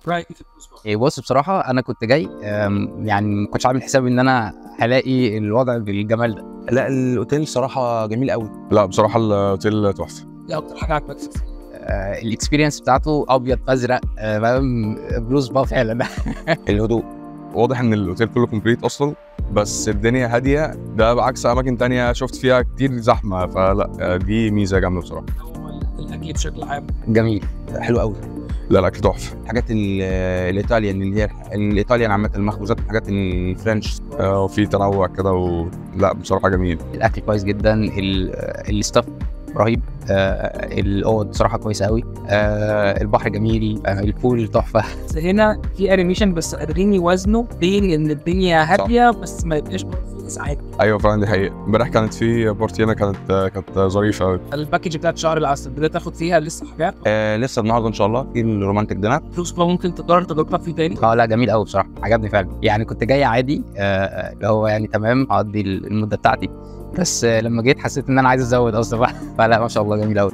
رايك في ال Blue Spa؟ إيه، بص بصراحة انا كنت جاي يعني ما كنتش عامل حسابي ان انا هلاقي الوضع بالجمال ده. لا، الاوتيل صراحة جميل قوي. لا بصراحة الاوتيل تحفه. ايه اكتر حاجة عجبتك؟ ال experience بتاعته ابيض ازرق، فاهم، Blue Spa فعلا. الهدوء. واضح ان الاوتيل كله complete اصلا، بس الدنيا هاديه، ده بعكس اماكن تانية شفت فيها كتير زحمه، فلا دي ميزة جامدة بصراحه. هو الاكل بشكل عام؟ جميل. حلو قوي. لا، الاكل تحفه. الحاجات ال Italian، اللي هي ال Italian عامه، المخبوزات، الحاجات ال French. وفي تنوع كده لا بصراحة جميل. الاكل كويس جدا، ال staff رهيب، الاوض بصراحة كويسة قوي، البحر جميل، ال pool تحفه. بس هنا في animation، بس قادرين يوازنوا بين ان الدنيا هادية بس ما يبقاش برضه في ازعاج. ايوه فعلا دي حقيقه. امبارح كانت في party هنا، كانت ظريفة قوي. ال package بتاعت شهر العسل بدأت تاخد فيها لسه حاجات؟ لسه النهارده ان شاء الله في ال romantic dinner. Blue Spa ممكن تقرر تجربتك فيه تاني؟ اه لا، جميل قوي بصراحه، عجبني فعلا. يعني كنت جاي عادي، اللي هو يعني تمام هقضي المدة بتاعتي، بس لما جيت حسيت ان انا عايز ازود اصلا. فلا ما شاء الله جميل قوي.